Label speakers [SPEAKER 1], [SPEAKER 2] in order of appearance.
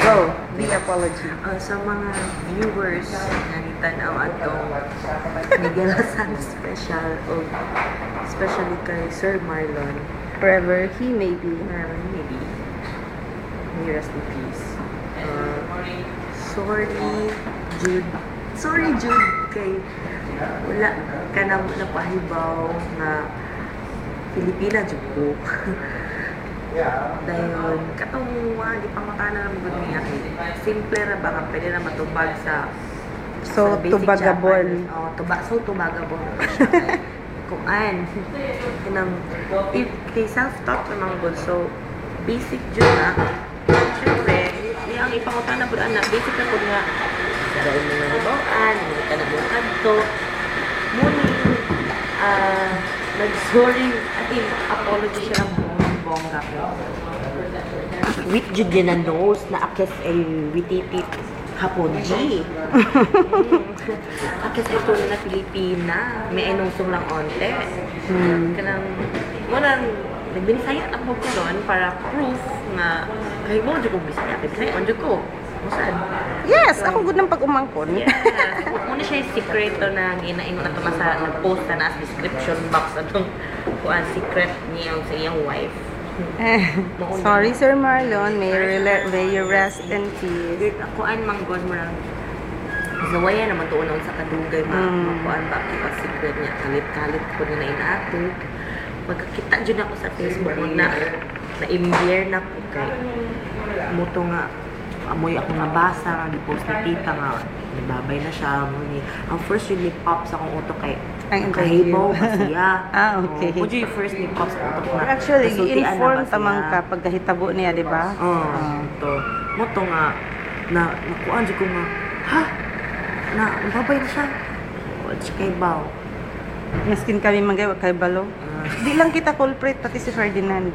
[SPEAKER 1] Go, the apology.
[SPEAKER 2] Sa mga viewers nga nitanaw atong Miguel Lozano special o especially kay Sir Marlon,
[SPEAKER 1] wherever he may be.
[SPEAKER 2] Wherever he may be, may rest in peace. Sorry, Jude. Sorry, Jude, kay wala ka na napahibaw nga Pilipina jud ko. Dayon, katong mga gipangutana na gud niya kay simple ra ba nga pwede na matubag sa
[SPEAKER 1] So,
[SPEAKER 2] sa basic
[SPEAKER 1] tubagable.
[SPEAKER 2] Japanese. Oh, so tubagable na siya. Kay kuan kanang if kay self-taught naman gud, so basic jud na. Syempre, iyang ipangutana pud ana, basic na pud nga sa imo nga hibaw-an, mo ka na mo kadto. Muning nag-sorry, at in apology siya ng bongga kay with jud niya na nose na akes ay wititit hapon G. Akes ito na Pilipina. May enusong lang onte. Kanang, mo nang, nagbinisaya ako ko ron para proof nga kahit mo jud kong Bisaya, kay Bisaya man jud ko. Musad.
[SPEAKER 1] Yes, ako gud ng pag-umangkon.
[SPEAKER 2] Yes. Muna siya yung secret to na ginaingon na to sa nag-post na sa description box atong kuan secret niya sa iyang wife. Mauna.
[SPEAKER 1] Sorry, Sir Marlon. May you rest in peace.
[SPEAKER 2] Kuan man god mo lang Zawaya naman tuon sa kadugay ma makuan ba keep a secret niya, kalit-kalit ko na inato magkakita jud ako sa Facebook na na-imbier na ko kay muto nga amoy ako nabasa nga gi-post ni tita nga nagbabay na siya mo ni ang first yun ni pop sa akong utok kay
[SPEAKER 1] Ang interview.
[SPEAKER 2] kahibaw ba siya.
[SPEAKER 1] Ah, okay.
[SPEAKER 2] Oh, mo jud yung first ni pop sa utok na
[SPEAKER 1] Actually,
[SPEAKER 2] nasultian na
[SPEAKER 1] i-inform
[SPEAKER 2] ba siya?
[SPEAKER 1] Tamang ka pagkahitabo niya, di ba?
[SPEAKER 2] Oh,
[SPEAKER 1] Ah.
[SPEAKER 2] to. Mo to nga na nakuan jud ko nga ha na babay na siya. Wala siya kay baw.
[SPEAKER 1] Maskin kami manggay, kay balo.
[SPEAKER 2] Ah.
[SPEAKER 1] Di lang kita culprit, pati si Ferdinand.